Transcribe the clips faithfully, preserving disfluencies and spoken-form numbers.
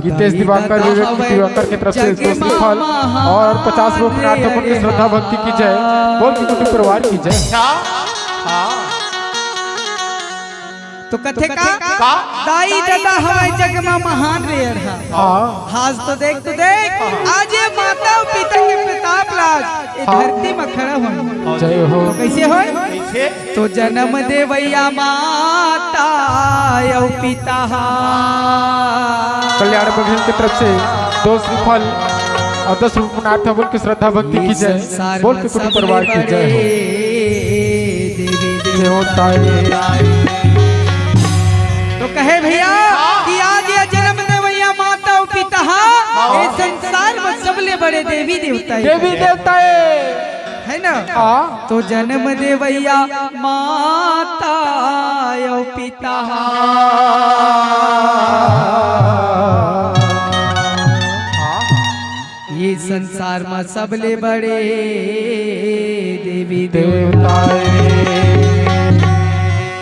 गीतेश दिवाकर, विवेक दिवाकर के तरफ से एक सौ श्रीफल और पचास रुपये पुण्यार्थ पुण्य श्रद्धा भक्ति की जय। बोल के कुटुंब परिवार की जय। अच्छा। हाँ। तो कथे का? का? दाई ददा हवय जग मा महान रे अड़हा। हाँ। आज तो देख, तो देख, आज ये माता अउ पिता के प्रताप राज ये हाँ। धरती मा खड़ा होय। जय हो। तो कइसे होय? कइसे? तो जनम देवइया माता अउ पिता हा। कल्याण बघेल के तरफ से दो श्रीफल और दस रुपये पुण्यार्थ बोल के श्रद्धा भक्ति की जय। बोल के कुटुंब परिवार की जय हो। देवताए। तो कहे भैया कि आज ये जनम देवइया माता अउ पिता हा, ये संसार मा सबले बड़े देवी देवता हे। देवी देवता हे। है ना? हाँ। तो जनम देवइया माता अउ पिता हा। ये संसार मा सबले बड़े देवी देवता हे।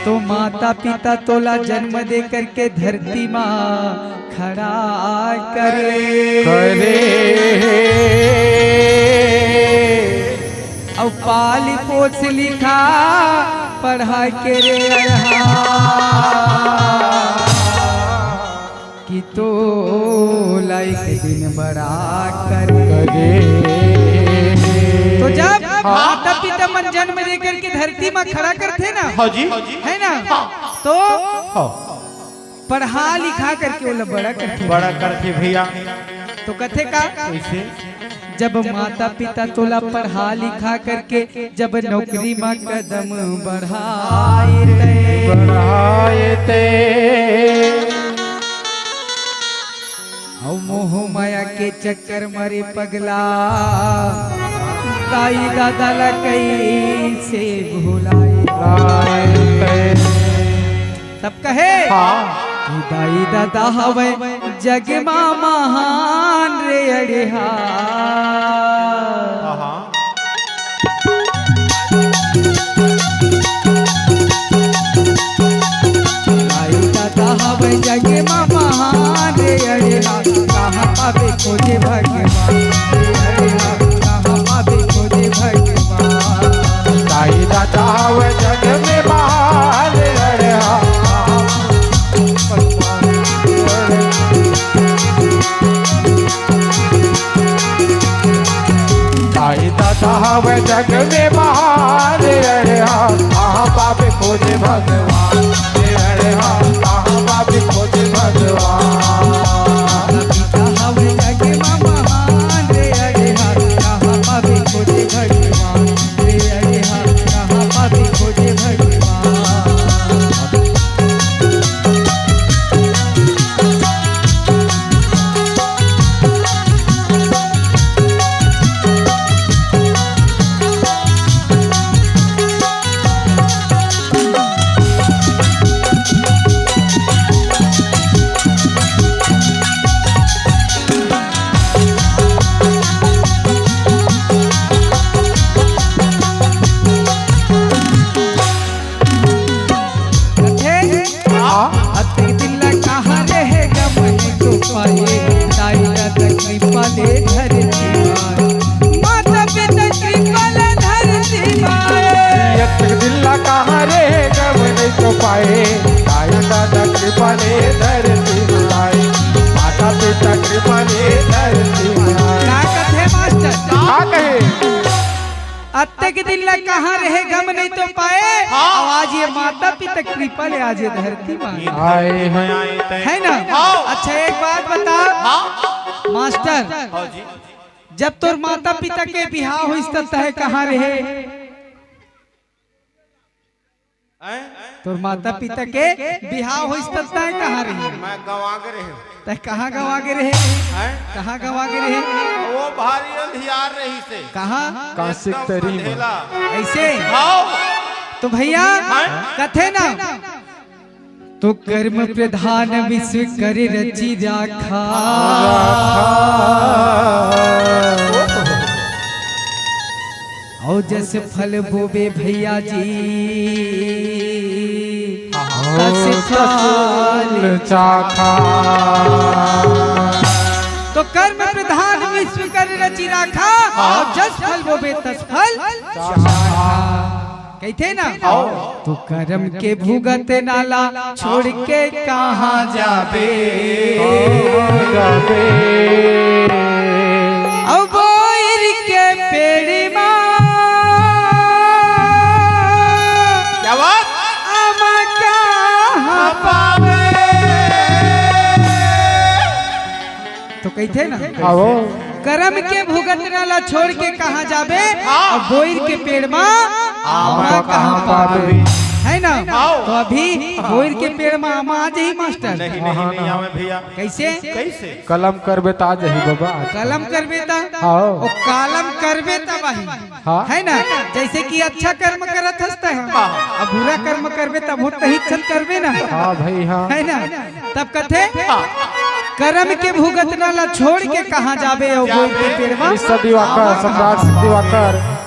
तो माता पिता तोला जन्म दे करके धरती मा खड़ा करे। करे। अउ पाली पोस लिखा पढ़ा के रे अड़हा। कि तोला एक दिन बड़ा करे। करे। तो जब हाँ। माता पिता मन जन्म दे करके धरती मा खड़ा करथे ना, हाँ जी। है ना? हाँ। तो हाँ। पढ़ा लिखा करके ओला बड़ा करथे। बड़ा करथे भैया। तो कथे का? कइसे? जब माता पिता तोला पढ़ा लिखा करके जब नौकरी मा कदम बढ़ाए ते। बढ़ाए ते। अउ मोह माया के चक्कर मा रे पगला, दाई ददा ला कइसे भुलाए। भुलाए ते। तब कहे हाँ। कि दाई ददा हवय जग मा महान रे अड़हा। हाँ। दाई ददा हवय जग मा महान रे अड़हा, कहाँ पाबे खोजे भगवान रे अड़हा, कहाँ पाबे खोजे भगवान। दाई ददा हवय जग में महान रे अड़हा, दाई ददा हवय जग में महान रे अड़हा, कहाँ पाबे खोजे भगवान रे अड़हा, कहाँ पाबे खोजे भगवान। पिता हवय जग में महान रे अड़हा, कहाँ पाबे खोजे भगवान रे अड़हा, कहाँ पाबे खोजे भगवान। कथे, हाँ। अतेक दिन ला कहाँ रहे गम नइ तो पाए, दाई ददा कृपा ले धरती माए। माता पिता कृपा ले धरती माए। अतेक दिन ला कहाँ रहे गम नइ तो पाए, दाई ददा कृपा ले धरती माए। माता पिता कृपा ले धरती माए। का कथे मास्टर? का कहे? अतेक दिन ला कहाँ रहे गम नइ तो पाए, हाँ। अउ आज ये माता पिता कृपा ले आज ये धरती मा आए हैं। है ना? हाँ। अच्छा, एक बात बता हाँ। मास्टर, हाँ जी। जब तोर माता पिता के बिहाव होइस त तैं कहाँ रहे? हैं? तोर माता पिता के बिहाव होइस त तैं कहाँ रहे? मैं गंवा गे रहेंव। तैं कहाँ गंवा गे रहे? हैं? कहाँ गंवा गे रहे? वो भारी अंधियार रहिसे। कहाँ? कांसिक एकदम तरी में। अंधेला। अइसे? हाँ। तो भैया, हैं? कथे ना, तो कर्म प्रधान विश्व कर रचि राखा। अउ जस फल बोबे भैया जी, तस फल चाखा। तो कर्म प्रधान विश्व कर रचि राखा, हाँ। और जस फल बोबे तस फल चाखा। कहिथे ना? हाँ। तो कर्म के भुगत नाला छोड़ के कहाँ जाबे? कहाँ जाबे? अब बोइर के पेड़ मा क्या बात? आमा कहाँ पावे? तो कहिथे ना, आओ। करम के भुगतना ला छोड़ के कहाँ जाबे? हाँ। अब बोइर के पेड़ मा आमा आमा कहाँ कहाँ पाबे? पाबे? है ना? आओ। तो अभी बोइर के पेड़ मा आमा आ जाही मास्टर। नहीं, नहीं, नहीं आवे भैया। कैसे? कैसे? कलम करबे त आ जाही बाबा। कलम करबे त? हाँ। ओ कलम करबे तब आही। हाँ। है ना? जैसे कि अच्छा कर्म करत हस त हम। हाँ। अब बुरा कर्म करबे तब होत ही चल करबे ना। हाँ भाई, हाँ। है ना? तब कथे, हाँ। करम के भुगतना ला छोड़ के कहाँ जाबे ओ बोइर के पेड़ मा? ईसा दिवाकर, सम्राट दिवाकर।